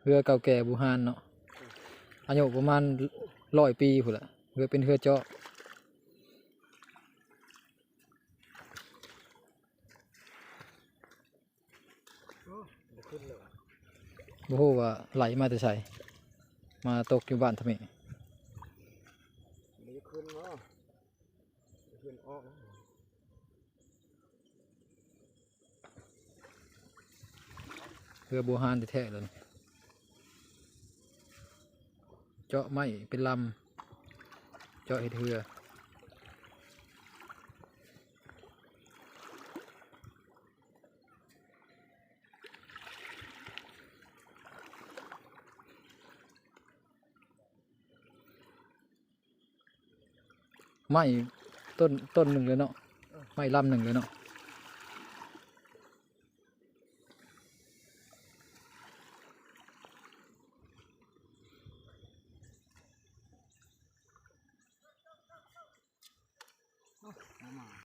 ເຮືອເກົ່າແກ່ບູຮານເນາະ ອາຍຸປະມານຮ້ອຍປີພຸ້ນລະ ເຮືອເປັນເຮືອເຈາະ. ໂອ້ ບໍ່ຂຶ້ນເລີຍຫວາ ບໍ່ຮູ້ວ່າໄຫຼມາແຕ່ໃສ ມາຕົກຢູ່ບ້ານທະເມ. ບໍ່ໄດ້ຂຶ້ນເນາະ ບໍ່ຂຶ້ນອອກ. ເຮືອບູຮານແທ້ໆເລີຍ ເຈາະໄມ້ເປັນລຳ ເຈາະເຮັດເຮືອ. ໄມ້ຕົ້ນ ຕົ້ນໜຶ່ງເລີຍເນາະ ເອີ ໄມ້ລຳໜຶ່ງເລີຍເນາະ. ໂອ້ ບໍ່ມາ